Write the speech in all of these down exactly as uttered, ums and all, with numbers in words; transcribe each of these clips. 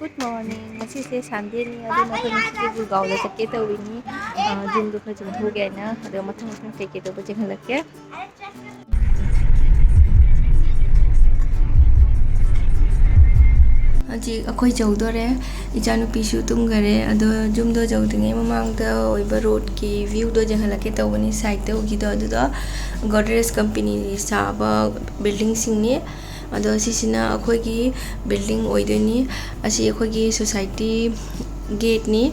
Good morning. ꯉꯁꯤꯁꯦ Sundayꯅꯤ, ꯑꯗꯨꯅ ꯑꯩꯈꯣꯏ ꯉꯁꯤꯁꯦ ꯒꯨꯔꯒꯥꯎꯗ ꯆꯠꯀꯦ ꯇꯧꯔꯤꯅꯤ꯫ ꯑ, ꯌꯨꯝꯗꯣ ꯈꯔ ꯆꯨꯝꯊꯣꯛꯎꯒꯦ ꯍꯥꯏꯅ꯫ ꯑꯗꯣ ꯃꯊꯪ ꯃꯊꯪ ꯀꯩꯀꯩ ꯇꯧꯕ ꯌꯦꯡꯍꯜꯂꯛꯀꯦ꯫ ꯍꯧꯖꯤꯛ ꯑꯩꯈꯣꯏ ꯌꯧꯗꯣꯔꯦ꯫ ꯏꯆꯥꯅꯨꯄꯤꯁꯨ ꯇꯨꯝꯈꯔꯦ꯫ ꯑꯗꯣ ꯌꯨꯝꯗꯣ ꯌꯧꯗ꯭ꯔꯤꯉꯩ ꯃꯃꯥꯡꯗ ꯑꯣꯏꯕ ꯔꯣꯗꯀꯤ viewꯗꯣ ꯌꯦꯡꯍꯜꯂꯛꯀꯦ ꯇꯧꯕꯅꯤ꯫ Sideꯇ ꯎꯈꯤꯗꯣ ꯑꯗꯨꯗꯣ Godrej company ꯁꯥꯕ buildingꯁꯤꯡꯅꯤ꯫ ꯑꯗꯣ ꯁꯤꯁꯤꯅ ꯑꯩꯈꯣꯏꯒꯤ building ꯑꯣꯏꯗꯣꯏꯅꯤ꯫ ꯑꯁꯤ ꯑꯩꯈꯣꯏꯒꯤ society gateꯅꯤ꯫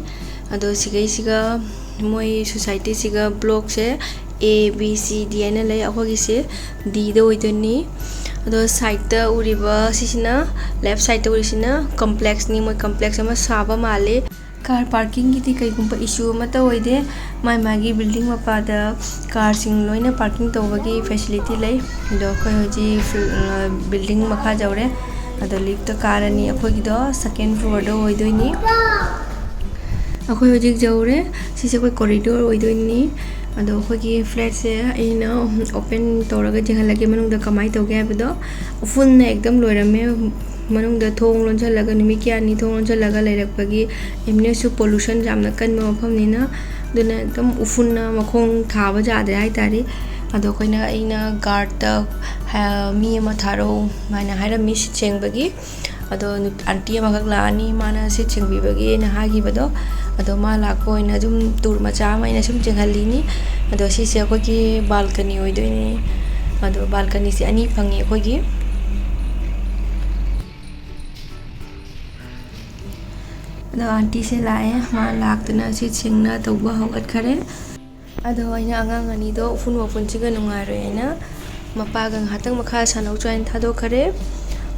ꯑꯗꯣ ꯁꯤꯒꯩꯁꯤꯒ ꯃꯣꯏ societyꯁꯤꯒ blockꯁꯦ A, B, C, D ꯍꯥꯏꯅ ꯂꯩ꯫ ꯑꯩꯈꯣꯏꯒꯤꯁꯦ Dꯗ ꯑꯣꯏꯗꯣꯏꯅꯤ꯫ ꯑꯗꯣ sideꯇ ꯎꯔꯤꯕ ꯁꯤꯁꯤꯅ, left sideꯇ ꯎꯔꯤꯁꯤꯅ complexꯅꯤ꯫ ꯃꯣꯏ complex ꯑꯃ ꯁꯥꯕ ꯃꯥꯜꯂꯤ꯫ Car parkingꯒꯤꯗꯤ ꯀꯩꯒꯨꯝꯕ issue ꯑꯃꯠꯇ ꯑꯣꯏꯗꯦ꯫ ꯃꯥꯏ ꯃꯥꯒꯤ building ꯃꯄꯥꯗ carꯁꯤꯡ ꯂꯣꯏꯅ parking ꯇꯧꯕꯒꯤ facility ꯂꯩ꯫ ꯑꯗꯣ ꯑꯩꯈꯣꯏ ꯍꯧꯖꯤꯛ ꯐ꯭ꯂ-, ꯑ, building ꯃꯈꯥ ꯌꯧꯔꯦ꯫ ꯑꯗꯣ liftꯇ ꯀꯥꯔꯅꯤ꯫ ꯑꯩꯈꯣꯏꯒꯤꯗꯣ second floorꯗ ꯑꯣꯏꯗꯣꯏꯅꯤ꯫ ꯑꯩꯈꯣꯏ ꯍꯧꯖꯤꯛ ꯌꯧꯔꯦ꯫ ꯁꯤꯁꯦ ꯑꯩꯈꯣꯏ corridor ꯑꯣꯏꯗꯣꯏꯅꯤ꯫ ꯑꯗꯣ ꯑꯩꯈꯣꯏꯒꯤ flatꯁꯦ ꯑꯩꯅ open ꯇꯧꯔꯒ ꯌꯦꯡꯍꯜꯂꯒꯦ ꯃꯅꯨꯡꯗ ꯀꯃꯥꯏꯅ ꯇꯧꯒꯦ ꯍꯥꯏꯕꯗꯣ꯫ ꯎꯐꯨꯟꯅ ꯑꯦꯛꯗꯝ ꯂꯣꯏꯔꯝꯃꯦ꯫ ꯃꯅꯨꯡꯗ ꯊꯣꯡ ꯂꯣꯟꯁꯤꯜꯂꯒ, ꯅꯨꯃꯤꯠ ꯀꯌꯥꯅꯤ ꯊꯣꯡ ꯂꯣꯟꯁꯤꯜꯂꯒ ꯂꯩꯔꯛꯄꯒꯤ, ꯌꯥꯝꯅꯁꯨ pollution ꯌꯥꯝꯅ ꯀꯟꯕ ꯃꯐꯝꯅꯤꯅ, ꯑꯗꯨꯅ ꯑꯗꯨꯝ ꯎꯐꯨꯟꯅ ꯃꯈꯣꯡ ꯊꯥꯕ ꯌꯥꯗ꯭ꯔꯦ ꯍꯥꯏꯇꯥꯔꯦ꯫ ꯑꯗꯣ ꯑꯩꯈꯣꯏꯅ, ꯑꯩꯅ guardꯇ, ꯍꯥ, ꯃꯤ ꯑꯃ ꯊꯥꯔꯛꯎ ꯍꯥꯏꯅ ꯍꯥꯏꯔꯝꯃꯤ seat ꯁꯦꯡꯕꯒꯤ꯫ ꯑꯗꯣ ꯅꯨ-, aunty ꯑꯃꯈꯛ ꯂꯥꯛꯑꯅꯤ, ꯃꯥꯅ seat ꯁꯦꯡꯕꯤꯕꯒꯤ ꯑꯩꯅ ꯍꯥꯏꯈꯤꯕꯗꯣ꯫ ꯑꯗꯣ ꯃꯥ ꯂꯥꯛꯄ ꯑꯣꯏꯅ ꯑꯗꯨꯝ tour ꯃꯆꯥ ꯑꯃ ꯑꯩꯅ ꯁꯨꯝ ꯌꯦꯡꯍꯜꯂꯤꯅꯤ꯫ ꯑꯗꯣ ꯁꯤꯁꯦ ꯑꯩꯈꯣꯏꯒꯤ balcony ꯑꯣꯏꯗꯣꯏꯅꯤ꯫ ꯑꯗꯣ balconyꯁꯦ ꯑꯅꯤ ꯐꯪꯉꯤ ꯑꯩꯈꯣꯏꯒꯤ꯫ ꯑꯗꯣ auntꯁꯦ ꯂꯥꯛꯑꯦ, ꯃꯥ ꯂꯥꯛꯇꯨꯅ seat ꯁꯦꯡꯅ ꯇꯧꯕ ꯍꯧꯒꯠꯈꯔꯦ꯫ ꯑꯗꯣ ꯑꯩꯅ ꯑꯉꯥꯡ ꯑꯅꯤꯗꯣ ꯎꯐꯨꯟ ꯋꯥꯐꯨꯟꯁꯤꯒ ꯅꯨꯡꯉꯥꯏꯔꯣꯏ ꯍꯥꯏꯅ ꯃꯄꯥꯒ ꯉꯥꯏꯍꯥꯛꯇꯪ ꯃꯈꯥ ꯁꯥꯟꯅꯧ ꯆꯣ ꯍꯥꯏꯅ ꯊꯥꯗꯣꯛꯈꯔꯦ꯫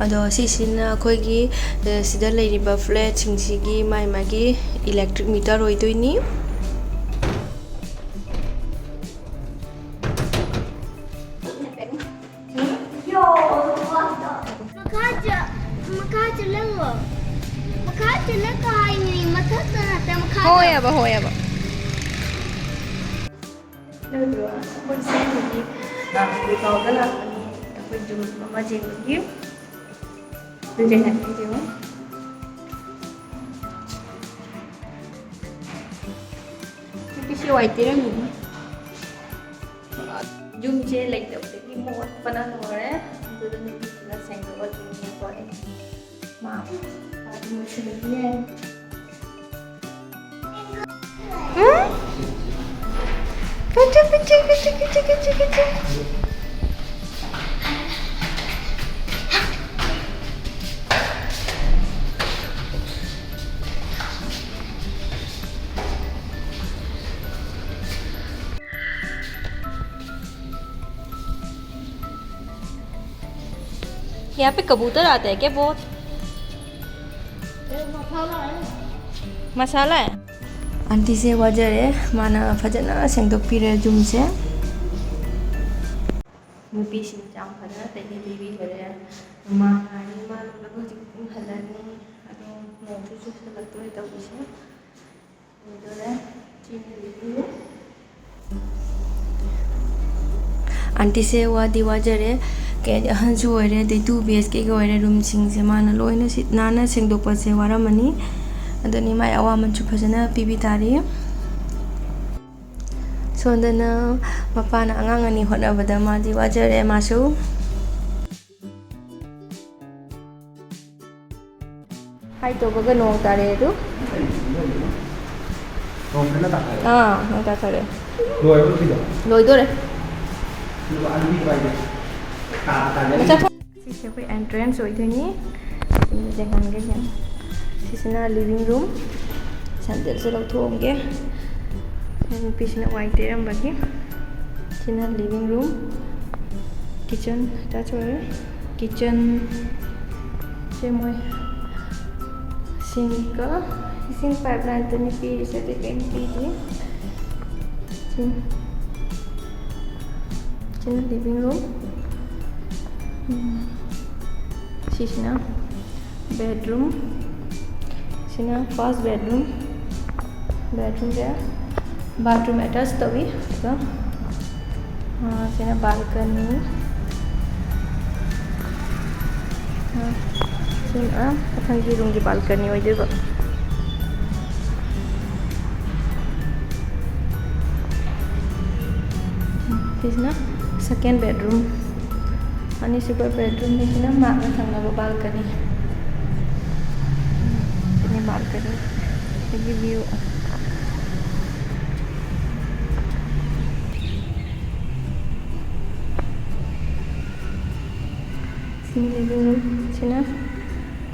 ꯑꯗꯣ ꯁꯤꯁꯤꯅ ꯑꯩꯈꯣꯏꯒꯤ, ꯑ, ꯁꯤꯗ ꯂꯩꯔꯤꯕ flatꯁꯤꯡꯁꯤꯒꯤ ꯃꯥꯏ ꯃꯥꯒꯤ electric meter ꯑꯣꯏꯗꯣꯏꯅꯤ꯫ ꯃꯈꯥ ꯆꯠ-, ꯃꯈꯥ ꯆꯠꯂꯒ, ꯃꯈꯥ ꯆꯠꯂꯒ ꯍꯥꯏꯅꯤ, ꯃꯊꯛꯇ ꯅꯠꯇꯦ, ꯃꯈꯥꯗ꯫ ꯍꯣꯏꯑꯕ, ꯍꯣꯏꯑꯕ꯫ ꯑꯗꯨꯗꯣ ꯑꯩꯈꯣꯏ ꯁꯤꯒꯤ, ꯑ, ꯒꯨꯔꯒꯥꯎꯗ ꯂꯥꯛꯄꯅꯤ, ꯑꯩꯈꯣꯏ ꯌꯨꯝ ꯑꯃ ꯌꯦꯡꯕꯒꯤ꯫ ꯑꯗꯨ ꯌꯦꯡꯍꯟꯕꯤꯌꯨ꯫ ꯋꯥꯏ ꯇꯩꯔꯝꯃꯤꯅꯤ꯫ ꯌꯨꯝꯁꯦ ꯂꯩꯇꯕꯗꯒꯤ ꯃꯣꯠꯄꯅ ꯂꯣꯏꯔꯦ꯫ ꯑꯗꯨꯗ ꯅꯨꯄꯤꯁꯤꯅ ꯁꯦꯡꯗꯣꯛꯑꯗꯣꯏꯅꯦꯀꯣ꯫ ꯑꯩ ꯃꯥ ꯃꯥꯗꯤ ꯃꯨꯁꯤꯜꯂꯛꯑꯦ꯫ ꯎꯝ? ꯀꯆꯨ, ꯀꯆꯨ, ꯀꯆꯨ, ꯀꯆꯨ, ꯀꯆꯨ, ꯀꯆꯨ꯫ यहाँ पे कबूतर आते हैं क्या बहुत? मसाला है। ꯑꯟꯇꯤꯁꯦ ꯋꯥꯖꯔꯦ, ꯃꯥꯅ ꯐꯖꯅ ꯁꯦꯡꯗꯣꯛꯄꯤꯔꯦ ꯌꯨꯝꯁꯦ꯫ ꯅꯨꯄꯤꯁꯤꯡꯁꯦ ꯌꯥꯝ ꯐꯖꯅ ꯇꯩꯕꯤꯈꯔꯦ꯫ ꯃꯃꯥ ꯉꯥꯏꯔꯤ, ꯃꯥ ꯂꯣꯏꯔꯒ ꯍꯧꯖꯤꯛ ꯄꯨꯡ ꯍꯜꯂꯅꯤ꯫ ꯑꯗꯣ ꯅꯣꯡꯁꯨ ꯆꯨꯁꯜꯂꯛꯇꯣꯔꯦ ꯇꯧꯔꯤꯁꯦ꯫ ꯎꯗꯣꯔꯦ꯫ ꯁꯤꯅ living room꯫ ꯑꯟꯇꯤꯁꯦ ꯋꯥꯗꯤ ꯋꯥꯖꯔꯦ꯫ ꯀꯩ ꯍꯥꯏꯗꯤ, ꯑꯍꯟꯁꯨ ꯑꯣꯏꯔꯦ, ꯑꯗꯩ two B H K ꯒꯤ ꯑꯣꯏꯔꯦ꯫ ꯔꯨꯝꯁꯤꯡꯁꯦ ꯃꯥꯅ ꯂꯣꯏꯅ ꯁꯤꯠ ꯅꯥꯟꯅ ꯁꯦꯡꯗꯣꯛꯄꯁꯦ ꯋꯥꯔꯝꯃꯅꯤ꯫ ꯑꯗꯨꯅꯤ ꯃꯥꯏ ꯑꯋꯥꯃꯟꯁꯨ ꯐꯖꯅ ꯄꯤꯕꯤ ꯇꯥꯔꯤ꯫ ꯁꯣꯝꯗꯅ ꯃꯄꯥꯅ ꯑꯉꯥꯡ ꯑꯅꯤ ꯍꯣꯠꯅꯕꯗ ꯃꯥꯗꯤ ꯋꯥꯖꯔꯦ ꯃꯥꯁꯨ꯫ ꯍꯥꯏ ꯇꯧꯕꯒ ꯅꯣꯡ ꯇꯥꯔꯛꯑꯦ ꯑꯗꯨ꯫ ꯅꯣꯡ ꯀꯟꯅ ꯇꯥꯈꯠꯂꯦ꯫ ꯑꯥ, ꯅꯣꯡ ꯇꯥꯈꯠꯂꯦ꯫ ꯂꯣꯏꯔꯕꯣ ꯐꯤꯗꯣ? ꯂꯣꯏꯗꯣꯔꯦ꯫ ꯑꯗꯨꯒ ꯑꯅꯤ ꯄꯥꯏꯒꯦ꯫ ꯇꯥ-, ꯇꯥ-, ꯇꯥ-, ꯃꯆꯥ ꯊꯣꯛ-, ꯁꯤꯁꯦ ꯑꯩꯈꯣꯏ entrance ꯑꯣꯏꯗꯣꯏꯅꯤ꯫ ꯁꯤꯁꯦ ꯍꯥꯡꯒꯦ ꯌꯦꯡꯉꯣ꯫ ꯁꯤꯁꯤꯅ living room꯫ ꯁꯦꯟꯗꯜꯁꯦ ꯂꯧꯊꯣꯛꯑꯝꯒꯦ꯫ ꯅꯨꯄꯤꯁꯤꯅ ꯋꯥꯏ ꯇꯩꯔꯝꯕꯒꯤ꯫ ꯁꯤꯅ living room, kitchen attach ꯑꯣꯏꯔꯦ꯫ Kitchen ꯁꯦ ꯃꯣꯏ sink ꯀ ꯏꯁꯤꯡ pipeline ꯇꯅꯤ ꯄꯤꯔꯤꯁꯦ, ꯑꯇꯩ ꯀꯩꯝ ꯄꯤꯗꯦ꯫ ꯁꯤ-, ꯁꯤꯅ living room꯫ ꯎꯝ, ꯁꯤꯁꯤꯅ bedroom꯫ ꯁꯤꯅ first bedroom꯫ Bedroom ꯁꯦ bathroom attach ꯇꯧꯏ꯫ ꯑꯗꯨꯒ, ꯑ, ꯁꯤꯅ balcony꯫ ꯑ, ꯁꯤꯅ ꯃꯊꯪꯒꯤ room ꯒꯤ balcony ꯑꯣꯏꯗꯣꯏꯕ꯫ ꯁꯤꯁꯤꯅ second bedroom, ꯑꯅꯤꯁꯨꯕ bedroomꯅꯤ꯫ ꯁꯤꯅ ꯃꯥꯛꯅ ꯊꯪꯅꯕ balcony꯫ ꯁꯤꯅꯤ balcony꯫ ꯑꯗꯒꯤ view꯫ ꯁꯤꯅꯤ living room꯫ ꯁꯤꯅ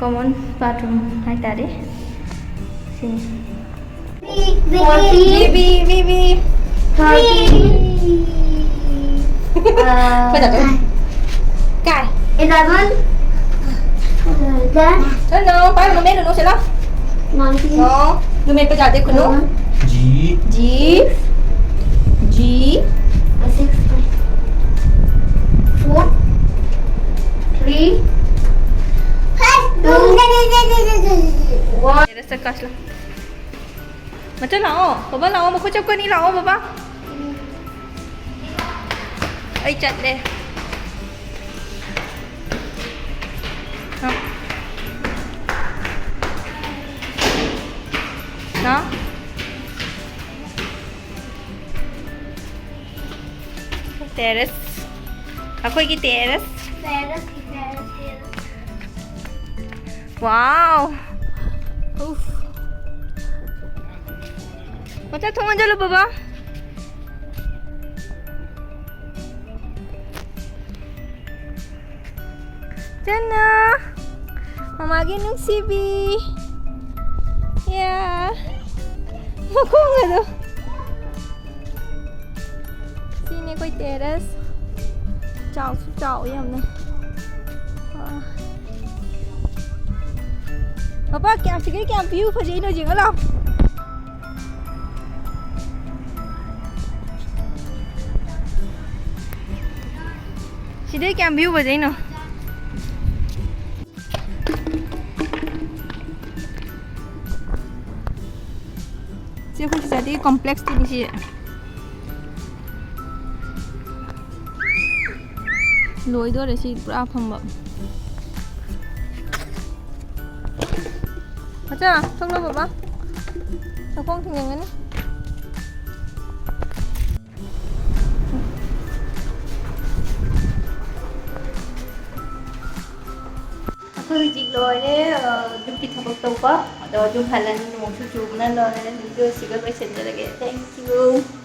common bathroom ꯍꯥꯏꯇꯥꯔꯦ꯫ ꯁꯤꯅꯤ꯫ Forty. B, B, B, B. Thirty. ꯑ, ꯑꯩꯈꯣꯏ ꯇꯥꯇꯣ꯫ ꯀꯥꯏ? Eleven. ꯑ, ten. ꯅꯣ, ꯅꯣ, ꯄꯥꯏꯔꯨꯅꯨ, ꯃꯦꯠꯂꯨꯅꯨ, ꯁꯤꯂꯥꯎ꯫ Nineteen. ꯅꯣ, ꯑꯗꯨ ꯃꯦꯠꯄ ꯌꯥꯗꯦ, ꯈꯨꯅꯨ꯫ One. G. G. G. Six. Four. Three. Two. One. ꯃꯆꯥ ꯂꯥꯛꯑꯣ, ꯕꯕꯥ ꯂꯥꯛꯑꯣ, ꯃꯈꯨꯠ ꯆꯞꯀꯅꯤ, ꯂꯥꯛꯑꯣ ꯕꯕꯥ꯫ ꯑꯩ ꯆꯠꯂꯦ꯫ ꯍꯥ? ꯍꯥ? Terrace꯫ ꯑꯩꯈꯣꯏꯒꯤ terrace꯫ Terrace, terrace, terrace꯫ Wow! ꯎꯐ꯫ ꯃꯆꯥ, ꯊꯣꯡ ꯍꯥꯡꯖꯜꯂꯨ, ꯕꯕꯥ꯫ ꯆꯟꯅ꯫ ꯃꯃꯥꯒꯤ ꯅꯨꯡꯁꯤꯕꯤ꯫ ꯌꯥ꯫ ꯃꯈꯣꯡꯒꯗꯣ꯫ ꯁꯤꯅꯦ ꯑꯩꯈꯣꯏ terrace꯫ ꯆꯥꯎꯁꯨ ꯆꯥꯎꯋꯤ ꯌꯥꯝꯅ꯫ ꯑꯥ꯫ ꯄꯄꯥ, ꯀꯌꯥꯝ, ꯁꯤꯗꯩ ꯀꯌꯥꯝ view ꯐꯖꯩꯅꯣ ꯌꯦꯡꯉꯣ ꯂꯥꯎ꯫ ꯁꯤꯗꯩ ꯀꯌꯥꯝ view ꯐꯖꯩꯅꯣ꯫ ꯁꯤ ꯑꯩꯈꯣꯏ ꯁꯤꯗꯗꯤ complexꯇꯨꯅꯤ ꯁꯤ꯫ ꯂꯣꯏꯗꯣꯔꯦ ꯁꯤ ꯄꯨꯔꯥ ꯐꯝꯕ꯫ ꯃꯆꯥ, ꯊꯣꯛꯂꯛꯑꯣ ꯕꯕꯥ꯫ ꯅꯈꯣꯡ ꯊꯤꯡꯖꯤꯟꯒꯅꯤ꯫ ꯑꯩꯈꯣꯏ ꯍꯧꯖꯤꯛ ꯂꯣꯏꯔꯦ, ꯑ, ꯌꯨꯝꯒꯤ ꯊꯕꯛ ꯇꯧꯕ꯫ ꯑꯗꯣ ꯌꯨꯝ ꯍꯜꯂꯅꯤ, ꯅꯣꯡꯁꯨ ꯆꯨꯕꯅ ꯂꯣꯏꯔꯦ꯫ ꯚꯤꯗꯤꯑꯣꯁꯤꯒ ꯂꯣꯏꯁꯤꯟꯖꯔꯒꯦ꯫ Thank you꯫